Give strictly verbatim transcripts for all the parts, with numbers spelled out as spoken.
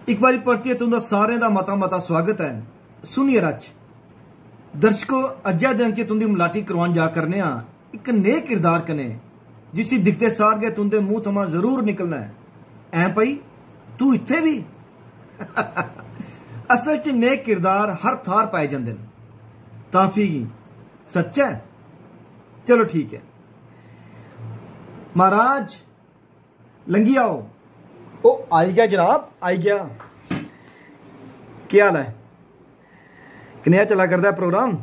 इक बारी परतियै तुंदा सारें दा मता मता स्वागत ऐ। सुनियै रच दर्शको, अज्जै दे अंक च तुंदी मलाटी करवान जा करने आं इक नेह किरदार कन्नै, जिसी दिखदे सार गै तुंदे मूंह थमां जरूर निकलना ऐ, "ऐं भाई, तू इत्थै बी?" असल च नेह किरदार हर थाहर पाए जंदे न। तां फ्ही सच्चै? चलो ठीक ऐ। महाराज, लंघी आओ। ओ, आई गया जनाब, आई गया। केह् हाल ऐ? कनेहा चला करदा ऐ प्रोग्राम?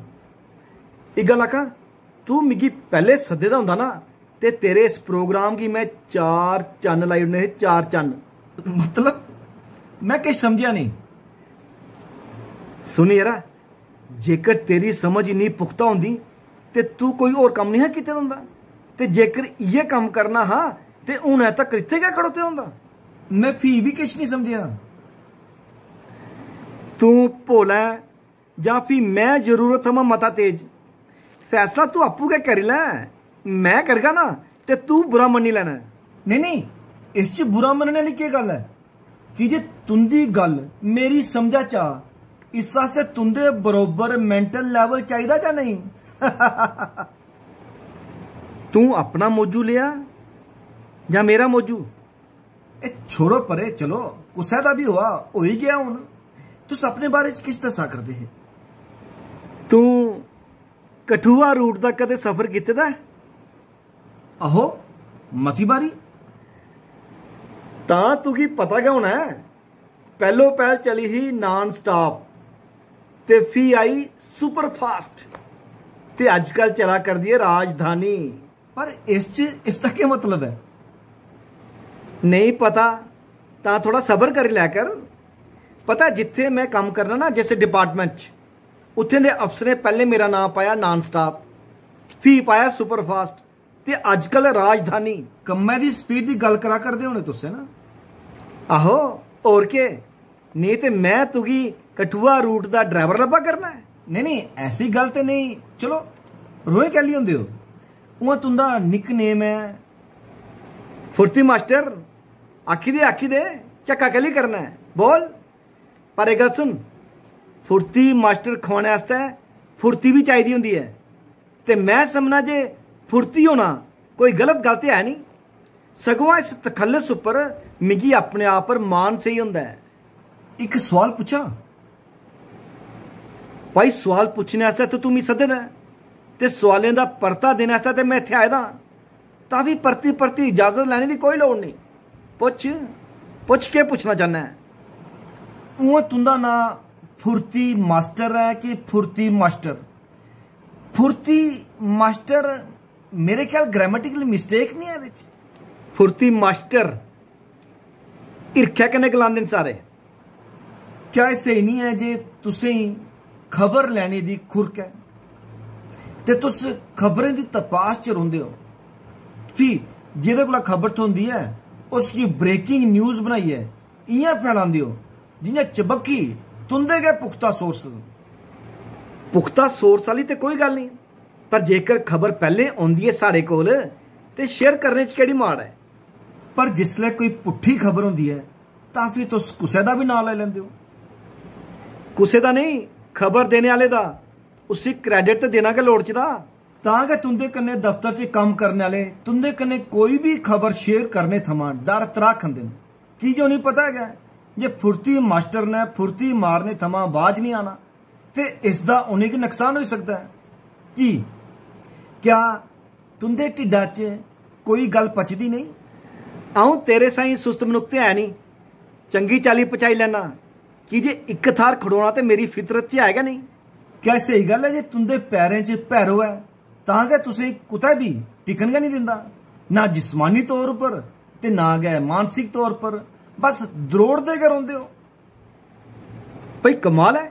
इक गल्ल आखां, तू मिगी पैह्ले सद्दे दा होंदा ना, ते तेरे इस प्रोग्राम गी में चार चन्न लाई ओड़ने हे, चार चन्न। मतलब, में किश समझेआ नेईं। सुन यरा, जेकर तेरी समझ इन्नी पुख्ता होंदी, ते तू कोई होर कम्म नेईं हा कीते दा होंदा। ते जेकर इ'यै कम्म करना हा, ते हुनै तक्कर इत्थै गै खड़ोते दा होंदा। में फ्ही बी किश नेईं समझेआ। तू भोला ऐ, जां फ्ही में जरूरत थमां मता तेज? फैसला तू आपूं गै करी लै। में करगा ना, ते तू बुरा मन्नी लैना ऐ। नेईं, नेईं, इस च बुरा मन्नने आह्ली केह् गल्ल ऐ? की जे तुं'दी गल्ल मेरी समझा च आ, इस आस्तै तुं'दे बरोबर मेंटल लेवल चाहिदा जां नेईं? तूं अपना मौजू लेआ जां मेरा मौजू? ए, छोड़ो परे, चलो, कुसै दा बी होआ, होई गेआ हून। तुस अपने बारे च किश दस्सा करदे हे। तूं कठुआ रूट दा कदें सफर कीते दा ऐ? आहो, मती बारी। तां तुगी पता गै होना ऐ, पैह्लो पैह्ल चली ही नान स्टाप, ते फ्ही आई सुपर फास्ट, ते अजकल चला करदी ऐ राजधानी। पर इस च, इसदा केह् मतलब ऐ? नेईं पता, तां थोड़ा सबर करी लै कर। पता, जित्थै में कम्म करना ना, जिस डिपार्टमेंट च, उत्थें दे अफसरें पैह्लें मेरा नांऽ पाया नान स्टाप, फ्ही पाया सुपर फास्ट, ते अजकल राजधानी। कम्मै दी स्पीड दी गल्ल करा करदे होने तुस, है ना? आहो, होर केह्? नेईं ते में तुगी कठुआ रूट दा ड्राइवर लब्भा करना ऐ। नेईं, नेईं, ऐसी गल्ल ते नेईं। चलो, रोए कैल्ली होंदे ओ? उ'आं तुं'दा निक नेम ऐ फुर्ती मास्टर। आखी दे, आखी दे, झक्का कैल्ली करना ऐ? बोल। पर इक गल्ल सुन, फुर्ती मास्टर खुआने आस्तै फुर्ती बी चाहिदी होंदी ऐ। ते में समझना जे फुर्ती होना कोई गलत गल्ल ते है नहीं, सगुआं इस तखल्लस उप्पर मिगी अपने आप पर मान सेही होंदा ऐ। इक सोआल पुच्छां? भाई, सोआल पुच्छने आस्तै ते तूं मी सद्दे दा ऐ, ते सोआलें दा परता देने आस्तै ते में इत्थै आए दा आं। तां फ्ही परती परती इजाजत लैने दी कोई लोड़ नेईं। पुच्छ, पुच्छ, केह् पुच्छना चाह्न्ना ऐ? उ'आं तुं'दा नांऽ फुर्ती मास्टर ऐ कि फुर्ती मास्टर? फुर्ती मास्टर, मेरे ख्याल ग्रामेटिकल मिस्टेक निं ऐ एह्दे च। फुर्ती मास्टर हिरखै कन्नै गलांदे न सारे। क्या एह् स्हेई निं ऐ जे तुसें गी खबर लैने दी खुरक ऐ ते तुस खबरें दी तपाश च रौंह्दे ओ? फ्ही जेह्दे कोला खबर थ्होंदी ऐ, उसगी ब्रेकिंग न्यूज बनाइयै इ'यां फैलांदे ओ जि'यां चबक्खी तुं'दे गै पुख्ता सोर्स न। पुख्ता सोर्स आह्ली ते कोई गल्ल निं, पर जेकर खबर पैह्लें औंदी ऐ साढ़े कोल, ते शेयर करने च केह्ड़ी माड़ ऐ? पर जिसलै कोई पुट्ठी खबर होंदी ऐ, तां फ्ही तुस कुसै दा बी नांऽ लेई लैंदे ओ। कुसै दा नेईं, खबर देने आह्ले दा। उसी क्रेडिट ते देना गै लोड़चदा। तां गै तुं'दे कन्नै दफ्तर च कम्म करने आह्ले तुं'दे कन्नै कोई बी खबर शेयर करने थमां डर त्राह् खंदे न, की जे उ'नेंगी पता गै जे फुर्ती मास्टर ने फुर्ती मारने थमां बाज निं आना ते इसदा उ'नेंगी नकसान होई सकदा ऐ। की? क्या तुं'दे ढिड्डा च कोई गल्ल पचदी नेईं? अ'ऊं तेरे साहीं सुस्त मनुक्ख ते है निं, चंगी चाल्ली पचाई लैन्ना, की जे इक थाह्र खड़ोना ते मेरी फितरत च है गै नेईं। क्या स्हेई गल्ल ऐ जे तुं'दे पैरें च भैरो ऐ, तां गै तुसें कुतै बी टिकन गै नेईं दिंदा, ना जिस्मानी तौर उप्पर ते ना गै मानसिक तौर पर, बस द्रोड़दे गै रौंह्दे ओ। भाई, कमाल ऐ,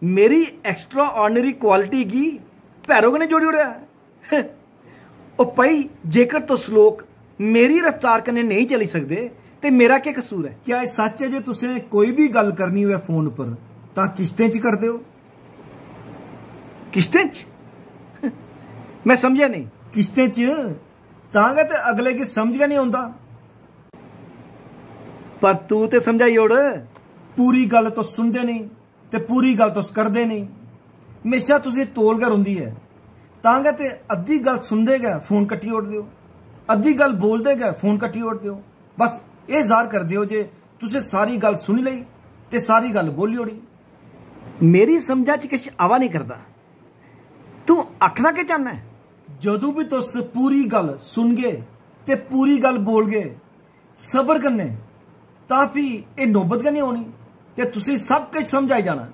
मेरी एक्स्ट्रा ऑर्डिनरी क्वालिटी गी भैरो कन्नै जोड़ी ओड़ेआ ऐ। ओ भाई, जेकर तुस लोक मेरी रफ्तार कन्नै नेईं चली सकदे, ते मेरा केह् कसूर ऐ? क्या एह् सच्च ऐ जे तुसें कोई बी गल्ल करनी होऐ फोन उप्पर, तां किश्तें च करदे ओ? किश्तें च? में समझेआ नेईं। किश्तें च? तां गै ते अगले गी समझ गै नेईं औंदा। पर तू ते समझाई ओड़। पूरी गल्ल तुस सुनदे नेईं ते पूरी गल्ल तुस करदे नेईं। म्हेशां तुसें तौल गै रौंह्दी ऐ, तां गै ते अद्धी गल्ल सुनदे गै फोन कट्टी ओड़दे ओ, अद्धी गल्ल बोलदे गै फोन कट्टी ओड़दे ओ। बस एह् जाहर करदे ओ जे तुसें सारी गल्ल सुनी लेई ते सारी गल्ल बोली ओड़ी। मेरी समझा च किश आवा नेईं करदा। तूं आखना केह् चाह्न्ना ऐ? जदूं बी तुस पूरी गल्ल सुनगे ते पूरी गल्ल बोलगे सबर कन्नै, तां फ्ही एह् नौबत गै निं औनी ते तुसें सब किश समझ आई जाना।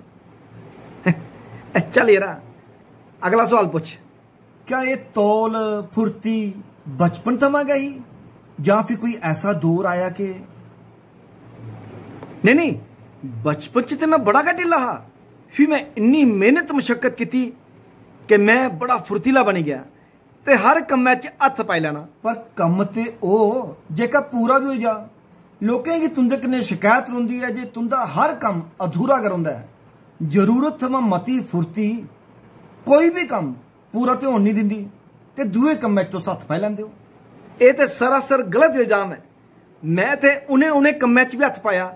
चल यरा, अगला सोआल पुच्छ। क्या एह् तौल फुर्ती बचपन थमां गै ही, जां फ्ही कोई ऐसा दौर आया कि? नेईं, नेईं, बचपन च ते में बड़ा गै ढिल्ला हा। फ्ही में इन्नी मेहनत मशक्कत कीती कि में बड़ा फुर्तीला बनी गेआ ते हर कम्मै च हत्थ पाई लैना। पर कम्म ते ओह् जेह्का पूरा बी होई जा। लोकें गी तुं'दे कन्नै शकैत रौंह्दी ऐ जे तुं'दा हर कम्म अधूरा गै रौंह्दा ऐ। जरूरत थमां मती फुर्ती कोई बी कम्म पूरा ते होन निं दिंदी ते दूए कम्मै च तुस हत्थ पाई लैंदे ओ। एह् ते सरासर गलत इल्जाम ऐ। में ते उ'नें, उ'नें कम्मै च बी हत्थ पाया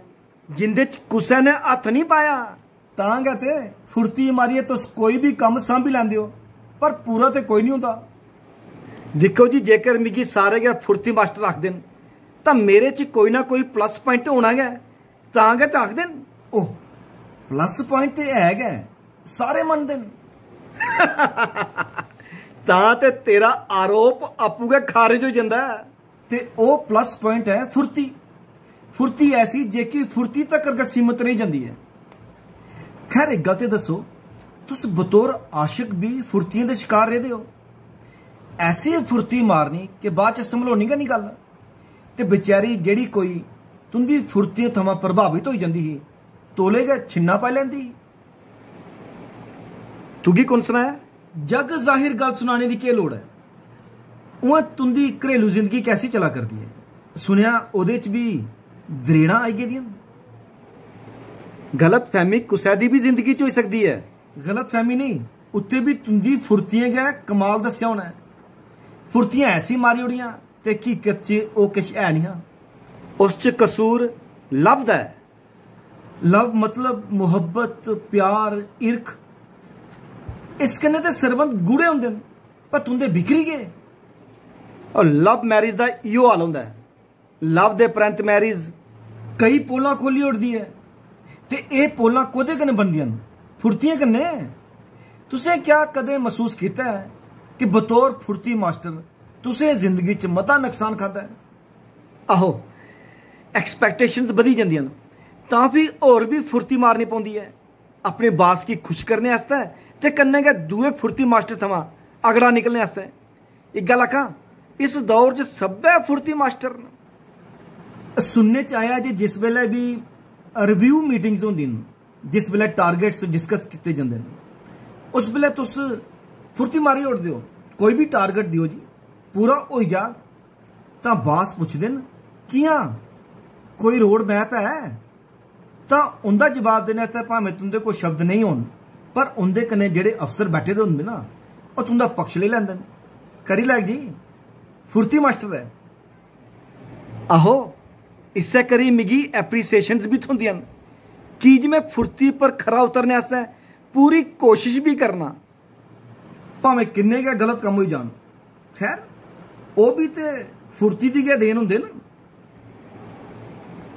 जिं'दे च कुसै ने हत्थ निं पाया। तां गै ते फुर्ती मारियै तुस कोई बी कम्म सांभी लैंदे ओ, पर पूरा ते कोई निं होंदा। दिक्खो जी, जेकर मिगी सारे गै फुर्ती मास्टर आखदे न, तां मेरे च कोई ना कोई प्लस प्वाइंट ते होना गै, तां गै ते आखदे न। ओह, प्लस प्वाइंट ते है गै, सारे मनदे न। तां ते तेरा आरोप आपूं गै खारिज होई जंदा ऐ। ते ओह् प्लस प्वाइंट ऐ फुर्ती। फुर्ती ऐसी जेह्की फुर्ती तकर गै सीमत रेही जंदी ऐ। खैर, इक गल्ल ते दस्सो, तुस बतौर आशिक बी फुर्तियें दे शकार रेह्दे ओ। ऐसी फुर्ती मारनी कि बाद च संभलोनी गै निं गल्ल। ते बेचारी जेह्ड़ी कोई तुं'दी फुर्तियें थमां प्रभावत होई जंदी ही, तौले गै छिन्ना पाई लैंदी ही। तुगी कु'न सनाया? जग जाहिर गल्ल सुनाने दी केह् लोड़ ऐ? उ'आं तुं'दी घरेलू जिंदगी कैसी चला करदी ऐ? सुनेआ ओह्दे च बी दरेड़ां आई गेदियां न। गलत फैमी कुसै दी बी जिंदगी च होई सकदी ऐ। गलत फैमी नेईं, उत्ते बी तुं'दी फुर्तियें गै कमाल दस्सेआ होना ऐ। फुर्तियां ऐसी मारी ओड़ियां ते हकीकत च ओह् किश है निं हा। उस च कसूर लव दा ऐ। लव मतलब मुहब्बत, प्यार, इरख। इस कन्नै ते सरबंध गूढ़े होंदे न, पर तुं'दे बिखरी गे। और लव मैरिज दा इयो हाल होंदा ऐ। लव दे परैंत मैरिज केई पोलां खोह्ल्ली ओड़दी ऐ। ते एह् पोलां कोह्दे कन्नै बनदियां न? फुर्तियें कन्नै। तुसें क्या कदें मसूस कीता ऐ कि बतौर फुर्ती मास्टर तुसें जिंदगी च मता नकसान खादा ऐ? आहो, एक्सपैक्टेशंस बधी जंदियां न, तां फ्ही होर बी फुर्ती मारनी पौंदी ऐ, अपने बास गी खुश करने आस्तै ते कन्नै गै दूए फुर्ती मास्टर थमां अगड़ा निकलने आस्तै। इक गल्ल आखां, इस दौर च सब्भै फुर्ती मास्टर न। सुनने च आया जे जिस बेल्लै बी रिव्यू मीटिंग्स होंदी न, जिस बेल्लै टारगेट्स डिस्कस कीते जंदे न, उस बेल्लै तुस फुर्ती मारी ओड़दे ओ, कोई बी टारगेट देओ जी, पूरा होई जाग। तां बास पुछदे न, "कि'यां? कोई रोड मैप ऐ?" तां उं'दा जवाब देने आस्तै भामें तुं'दे कोल शब्द नेईं होन, पर उं'दे कन्नै जेह्ड़े अफसर बैठे दे होंदे ना, ओह् तुं'दा पक्ष लेई लैंदे न। "करी लैग जी, फुर्ती मास्टर ऐ।" आहो, इस्सै करी मिगी एप्रिसिएशंस बी थ्होंदियां न, की जे में फुर्ती पर खरा उतरने आस्तै पूरी कोशश बी करना। भामें किन्ने गै गलत कम्म होई जान। खैर, ओह् बी ते फुर्ती दी गै देन होंदे न।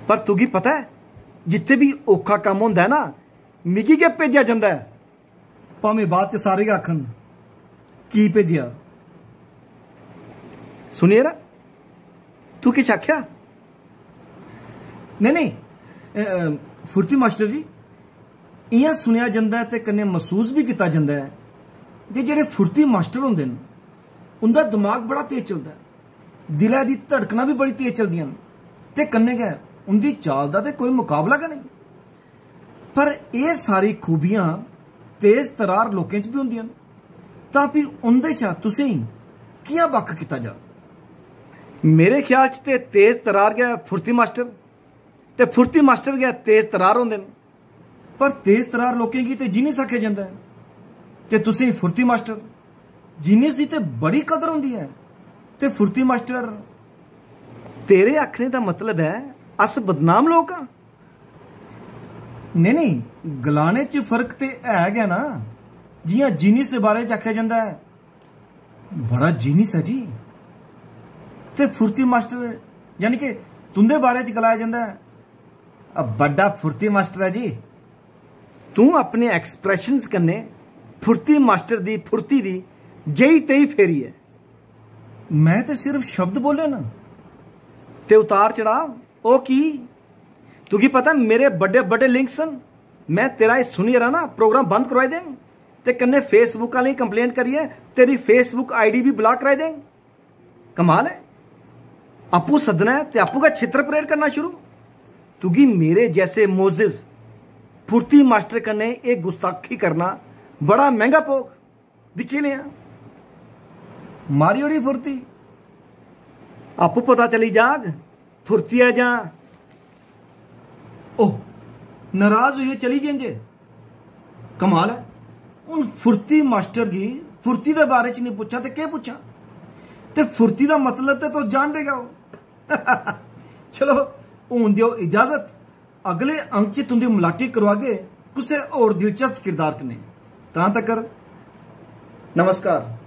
पर तुगी पता ऐ, जित्थै बी औखा कम्म होंदा ऐ ना, मिगी गै भेजेआ जंदा ऐ। भामें बाद च सारे गै आखन, "की भेजेआ?" सुनेरा, तू किश आखेआ? नेईं, नेईं, अ, अ, फुर्ती मास्टर जी, इ'यां सुनेआ जंदा ऐ ते कन्नै मसूस बी कीता जंदा ऐ जे जेह्ड़े फुर्ती मास्टर होंदे न, उं'दा दमाग बड़ा तेज चलदा ऐ, दिलै दी धड़कनां बी बड़ी तेज चलदियां न ते कन्नै गै उं'दी चाल दा ते कोई मकाबला गै नेईं। पर एह् सारी खूबियां तेज तरार लोकें च बी होंदियां न, तां फ्ही उं'दे शा तुसें गी कि'यां बक्ख कीता जा? मेरे ख्याल च ते तेज तरार गै फुर्ती मास्टर ते फुर्ती मास्टर गै तेज तरार होंदे न। पर तेज तरार लोकें गी ते जीनियस आखेआ जंदा ऐ ते तुसें फुर्ती मास्टर। जीनियस दी ते बड़ी कदर होंदी ऐ ते फुर्ती मास्टर। तेरे आखने दा मतलब ऐ अस बदनाम लोक आं? नेईं, नेईं, गलाने च फर्क ते है गै ना। जि'यां जीनियस दे बारे च आखेआ जंदा ऐ, बड़ा जीनियस ऐ जी, ते फुर्ती मास्टर, यानी कि तुं'दे बारे च गलाया जंदा ऐ, "आ, बड्डा फुर्ती मास्टर ऐ जी।" तूं अपने एक्सप्रेशंस कन्नै फुर्ती मास्टर दी फुर्ती दी जेही तेही फेरी ऐ। मैं ते सिर्फ शब्द बोले न। ते उतार चढ़ाव, ओह् की? तुगी पता ऐ, मेरे बड्डे बड्डे लिंक्स न। मैं तेरा एह् सुनियै ना प्रोग्राम बंद करवाई देंग, ते कन्नै Facebook आह्लें गी कंप्लेंट करियै तेरी Facebook आईडी बी ब्लॉक कराई देंग। कमाल ऐ, आपूं सद्दना ऐ ते आपूं गै छित्तर परेड करना शुरू। तुगी मेरे जैसे मोजिज फुर्ती मास्टर कन्नै एह् गुस्ताखी करना बड़ा मैंह्गा पौग। दिक्खी लेआं, मारी ओड़ी फुर्ती। आपूं पता चली जाग, फुर्ती ऐ जां, ओह, नाराज होइयै चली गे जे। कमाल ऐ, हून फुर्ती मास्टर गी फुर्ती दे बारे च नहीं पुच्छा ते केह् पुच्छा? ते फुर्ती दा मतलब ते तुस जानदे गै ओ। चलो, हून देओ इजाजत, अगले अंक च तुंदी मलाटी करवागे कुसै होर दिलचस्प किरदार कन्नै। तां तकर नमस्कार।